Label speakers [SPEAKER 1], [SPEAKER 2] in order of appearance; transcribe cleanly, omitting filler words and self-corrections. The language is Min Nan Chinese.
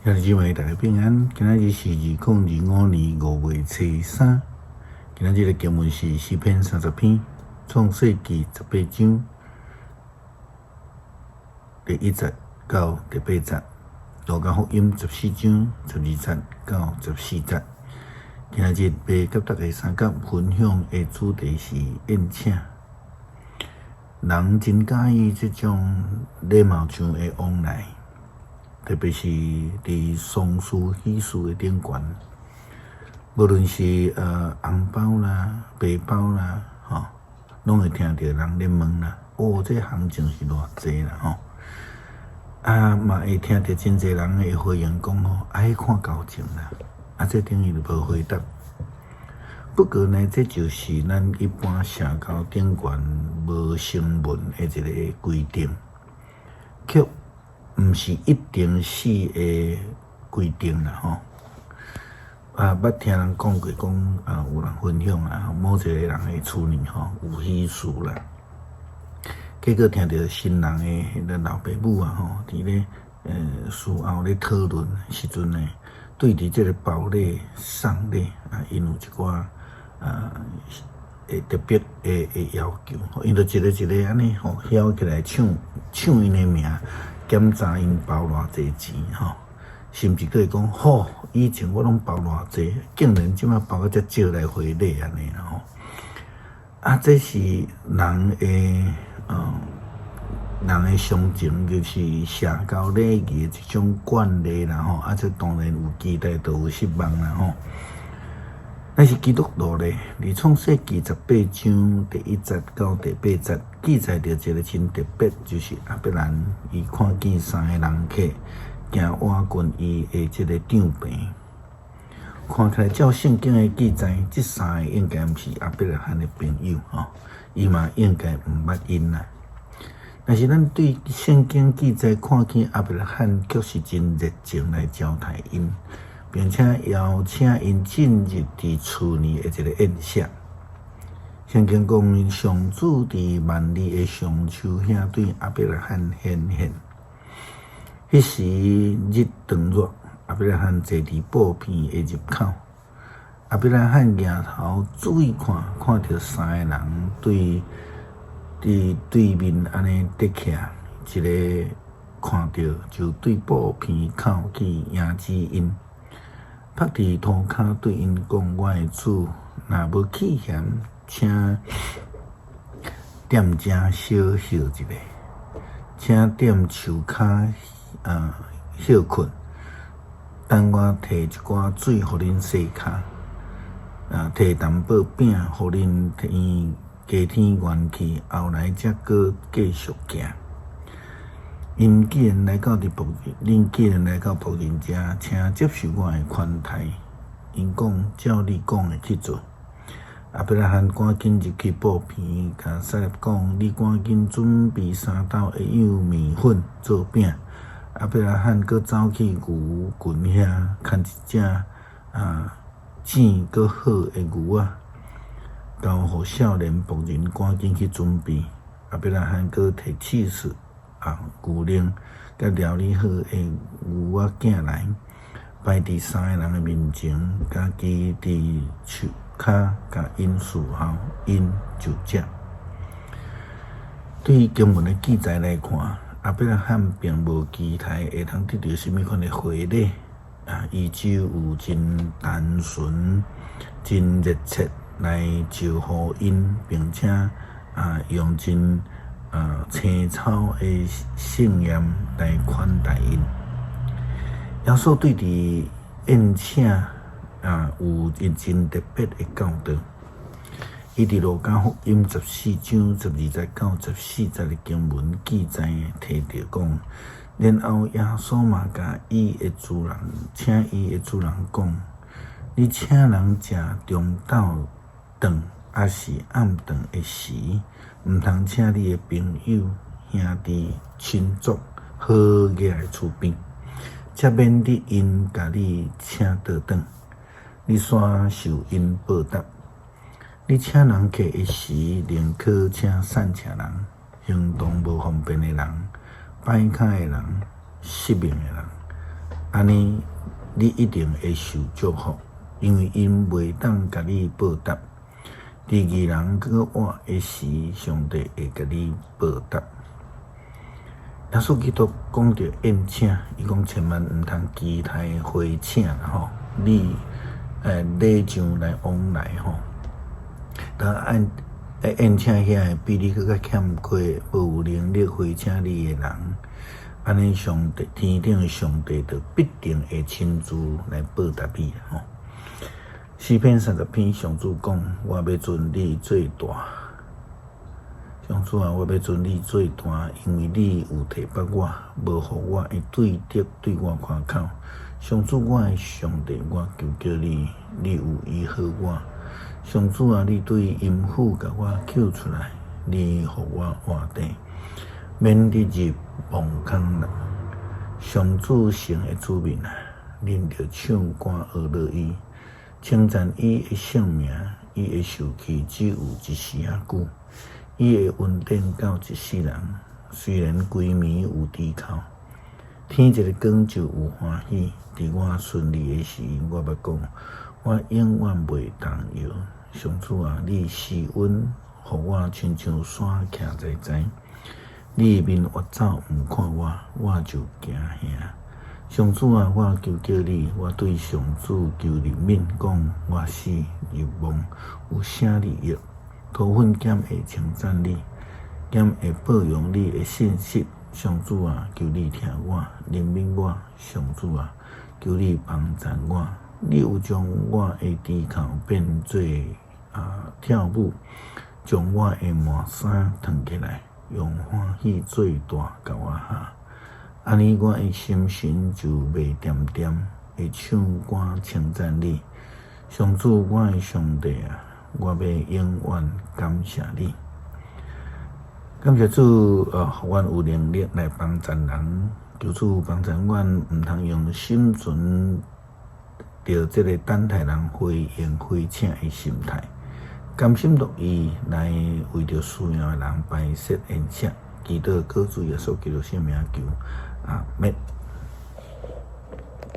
[SPEAKER 1] 兄弟姊妹，大家平安。今仔日是2025年5月初三。今仔日的經文是詩篇30篇，創世記18章第1節到第8節，路加福音14章12節到14節。今仔日欲佮大家相佮分享的主題是宴請。人真佮意這種禮貌上的往來。特別是佇喪事喜事的頂懸，無論是紅包啦、白包啦，吼，攏會聽著人咧問啦。哦，這行情是偌濟啦，吼。啊，嘛會聽著真濟人會回應講吼，愛看交情啦。啊，這等於就無回答。不過呢，這就是咱一般社交頂懸無成文的一个規定，卻毋是一定死的規定啦，吼。啊，捌聽人講過，講啊，有人分享啊，某一個人的厝裡吼有喜事啦，結果聽著新人的彼个老爸母啊吼，佇咧事後咧討論時陣呢，對佇這个包禮送禮啊，𪜶有一寡啊會特別的要求，𪜶就一个一个按呢吼，囂起來唱唱𪜶的名。檢查𪜶包偌濟錢吼，甚至閣會講吼，以前我攏包偌濟，竟然這馬包甲遮少來回禮按呢啦吼。啊，這是人的常情，就是社交禮儀的一種慣例啦吼。啊，這當然有期待，就有失望啦吼。但是基督徒咧，佇創世記18章第1節到第8節記載著一个真特別，就是亞伯蘭伊看見三个人客行倚近伊的這个帳棚，看起來照聖經的記載，這三个應該毋是亞伯拉罕的朋友吼，伊嘛應該毋捌𪜶啦。但是咱對聖經記載看見亞伯拉罕卻是真熱情來招待𪜶，並且邀請𪜶進入佇厝內的一个宴席。聖經講，上主佇幔利的橡樹遐對亞伯拉罕顯現。彼時日當熱，亞伯拉罕坐佇布棚的入口。亞伯拉罕抬頭注意看，看著三个人對佇對面按呢佇徛，一个看著就對布棚口去迎接𪜶。伏佇塗跤對𪜶講：我的主，若無棄嫌，請踮遮小歇一下，請踮樹跤歇睏，等我提一寡水予恁洗跤，啊，提淡薄餅予恁加添元氣，後來才閣繼續行。𪜶既然來到佇僕人，恁既然來到僕人遮，請接受我的款待。𪜶講，照你講的去做。亞伯拉罕趕緊入去布棚，共撒辣講：你趕緊準備3斗的幼麵粉做餅。亞伯拉罕閣走去牛群遐，牽一隻糋閣好的牛仔，交予少年僕人趕緊去準備。亞伯拉罕閣提起司啊，牛奶佮料理好的牛仔餅來，擺佇三個人的面前，家己佇樹跤共𪜶侍候，𪜶就食。對經文的記載來看，亞伯拉罕並無期待會通得著啥物款的回禮，啊，伊只有真單純、真熱切來招呼𪜶，並且啊，用真青草的盛宴來款待𪜶。耶穌對佇宴請啊有一真特別的教導。伊佇路加福音14章12節到14節的經文記載提著講，然後耶穌嘛共伊的主人，請伊的主人講：你請人食中晝頓抑是暗頓的時，毋通請你的朋友、兄弟、親族、好額的厝邊，才免得𪜶共你請倒轉，你煞受𪜶報答。你請人客的時，寧可請散赤人、行動無方便的人、跛跤的人、失明的人，按呢，你一定會受祝福，因為𪜶袂當共你報答。佇義人閣活的時，上帝會共你報答。耶穌基督講著宴請，伊講千萬毋通期待回請吼，你禮尚來往來吼，當按宴請遐个比你閣較欠缺、無有能力回請你的人，按呢上帝天頂的上帝就必定會親自來報答你吼。詩篇30篇上主講：我欲尊你做大，上主啊，我欲尊你做大，因為你有提拔我，無予我的對敵對我誇口。上主，我的上帝，我求叫你，你有醫好我。上主啊，你對陰府共我救出來，你予我活地，免得入墓空啦。上主城的子民啊，恁著唱歌呵樂伊，稱讚伊的聖名，伊的受氣只有一時仔久，伊的恩典到一世人。雖然規暝有豬哭，天一个光就有歡喜。佇我順利的時，我捌講，我永遠袂動搖。上主啊，你施恩，予我親像山徛在在。你的面越走毋看我，我就驚嚇。上主啊，我求叫你，我對上主求憐憫，講我死入墓有啥利益？塗糞敢會稱讚你，敢會報揚你的信實？上主啊，求你聽我，憐憫我。上主啊，求你幫贊我。你有將我的豬哭變做跳舞，將我的麻衫褪起來，用歡喜做大共我下。按呢，我的心神就袂恬恬，會唱歌稱讚你。上主，我的上帝啊，我欲永遠感謝你。感謝主，予阮有能力來幫贊人，求主幫贊阮，毋通用心存著這个等待人回應回請的心態，甘心樂意來為著需要的人擺設宴席，祈禱靠主耶穌基督聖名求，阿們。